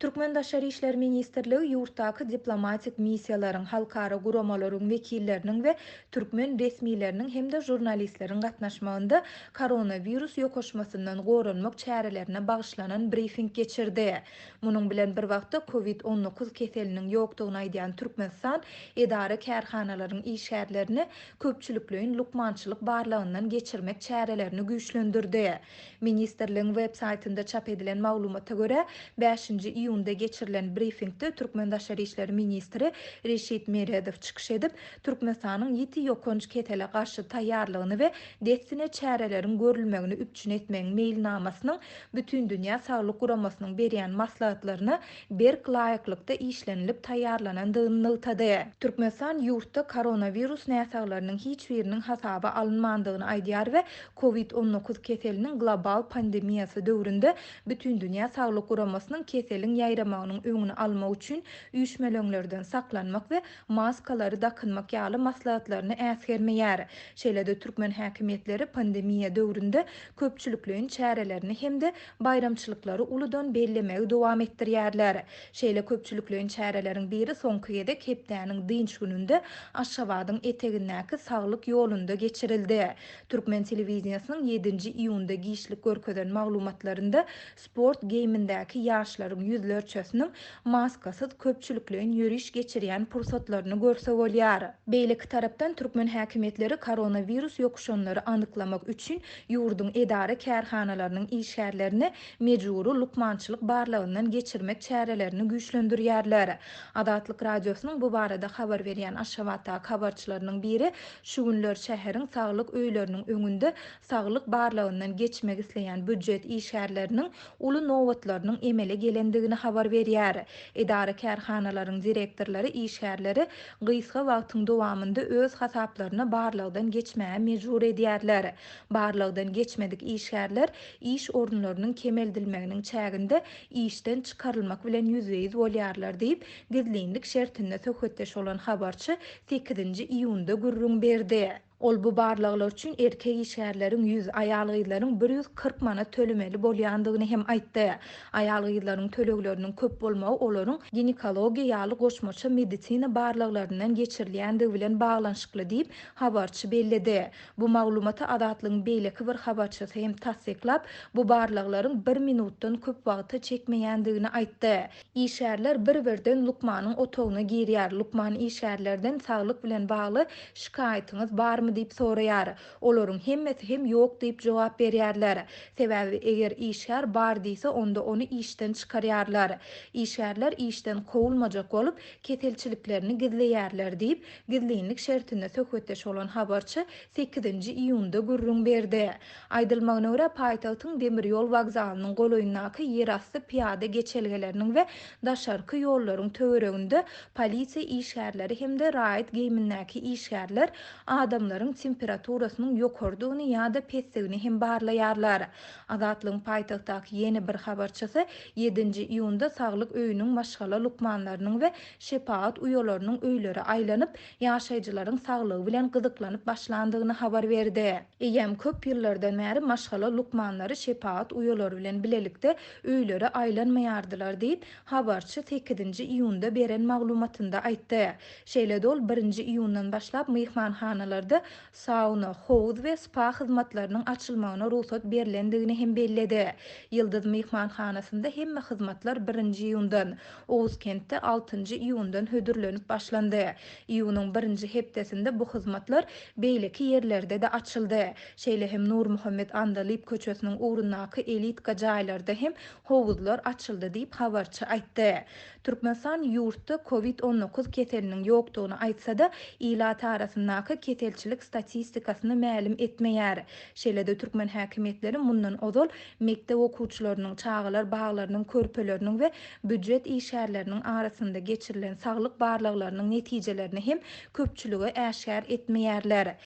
Türkmen Daşary işler ministrligi ýurtdaky diplomatik missiýalaryň, halkara guramalaryň wekilleriniň we türkmen resmileriniň hem-de žurnalistleriň gatnaşmagynda koronawirus ýokaşmasyndan goranmak çärelerine bagyşlanan brifing geçirdi. Munuň bilen bir wagtda, covid 19 keseliniň ýokdugyny aýdýan Türkmenistan edara-kärhanalaryň işgärlerini köpçülikleýin lukmançylyk barlagyndan geçirmek çärelerini güýçlendirdi. Ministrligiň web saýtynda çap edilen maglumata görä, bäşinji iýunda geçirilen brifingde türkmen daşary işler ministri Reşit Meredow çykyş edip, Türkmenistanyň ýiti ýokanç kesele garşy taýýarlygyny we dessine çäreleriň görülmegini üpjün etmegiň meýilnamasynyň Bütindünýä Saglyk Guramasynyň berýän maslahatlaryna berk laýyklykda işlenilip taýýarlanandygyny nygtady. Türkmenistan ýurtda koronawirus näsaglarynyň hiç biriniň hasaba alynmandygyny aýdýar we Covid 19 keseliniň global pandemiýasy döwründe Bütindünýä Saglyk Guramasynyň keseliň ýaýramagynyň öňüni almak üçin üýşmeleňlerden saklanmak we maskalary dakynmak ýaly maslahatlaryny äsgermeýär. Şeýle-de türkmen häkimiýetleri pandemiýa döwründe köpçülikleýin çärelerini hem-de baýramçylyklary uludan bellemegi dowam etdirýärler. Şeýle köpçülikleýin çäreleriň biri soňky gezek hepdäniň dynç gününde Aşgabadyň etegindäki Saglyk ýolunda geçirildi. Türkmen telewideniýesiniň ýedinji iýunda giçlik görkezen maglumatlarynda sport geýimindäki ýaşlaryň ýüzlerçesiniň maskasyz köpçülikleýin ýöriş geçirýän pursatlaryny görse bolýar. Beýleki tarapdan, türkmen häkimiýetleri koronawirus ýokuşanlary anyklamak üçin ýurduň edara-kärhanalarynyň işgärlerini mejbury lukmançylyk barlagyndan geçirmek çärelerini güýçlendirýärler. Azatlyk Radiosynyň bu barada habar berýän Aşgabatdaky habarçylarynyň biri şu günler şäheriň saglyk öýleriniň öňünde saglyk barlagyndan geçmek isleýän býujet işgärleriniň uly nobatlarynyň emele gelendigini habar berýär. Edara-kärhanalaryň direktorlary işgärleri gysga wagtyň dowamynda öz hasaplaryna barlagdan geçmäge mejbur edýärler. Barlagdan geçmedik işgärler iş orunlarynyň kemeldilmeginiň çäginde işden çykarylmak bilen ýüzbe-ýüz bolýarlar diýip, gizlinlik şertinde söhbetdeş bolan habarçy sekizinji iýunda gürrüň berdi. Ol bu barlaglar üçin erkek işgärleriň 100, aýal-gyzlaryň 140 manat tölemeli bolýandygyny hem aýtdy. Aýal-gyzlaryň tölegleriniň köp bolmagy olaryň ginekologiýa ýaly goşmaça medisina barlaglaryndan geçirilýändigi bilen baglanyşykly diýip, habarçy belledi. Bu maglumaty Azatlygyň beýleki bir habarçysy hem tassyklap, bu barlaglaryň bir minutdan köp wagta çekmeýändigini aýtdy. Işgärler bir-birden lukmanyň otagyna girýär. Lukman işgärlerden saglyk bilen bagly şikaýatyňyz barmy diýip soraýar. Olaryň hemmesi hem ýok diýip jogap berýärler. Sebäbi eger işgär bar diýse onda ony işden çykarýarlar. Işgärler işden kowulmajak bolup, keselçiliklerini gizleýärler diýip, gizlinlik şertinde söhbetdeş bolan habarçy sekizinji iýunda gürrüň berdi. Aýdylmagyna görä, paýtagtyň demir ýol wokzalynyň golaýyndaky ýerasty pyýada geçelgeleriniň we daşarky ýollaryň töwereginde polisiýa işgärleri hem-de raýat geýimindäki işgärler adamlaryň temperaturasynyň ýokarydygyny ýa-da pesdigini hem barlaýarlar. Azatlygyň paýtagtdaky ýene bir habarçysy ýedinji iýunda saglyk öýüniň maşgala lukmanlarynyň we şepagat uýalarynyň öýlere aýlanyp, ýaşaýjylaryň saglygy bilen gyzyklanyp başlandygyny habar berdi. Eýýäm köp ýyllardan bäri maşgala lukmanlary şepagat uýalary bilen bilelikde öýlere aýlanmaýardylar diýip, habarçy sekizinji iýunda beren maglumatynda aýtdy. Şeýle-de ol birinji iýundan başlap myhmanhanalarda sauna, howuz we spa hyzmatlarynyň açylmagyna rugsat berlendigini hem belledi. Ýyldyz myhmanhanasynda hemme hyzmatlar birinji iýundan, Oguzkentde altynjy iýundan hödürlenip başlandy. Iýunyň birinji hepdesinde bu hyzmatlar beýleki ýerlerde-de açyldy. Şeýle hem Nurmuhammet Andalyp köçesiniň ugrundaky elitka jaýlarda hem howuzlar açyldy diýip, habarçy aýtdy. Türkmenistan ýurtda covid 19 keseliniň ýokdugyny aýtsa-da, ilat arasyndaky keselçilik statistikasyny mälim etmeýär. Şeýle-de türkmen häkimiýetleri mundan ozal mekdep okuwçylarynyň, çagalar baglarynyň körpeleriniň we býujet işgärleriniň arasynda geçirilen saglyk barlaglarynyň netijelerini hem köpçülige äşgär etmeýärler.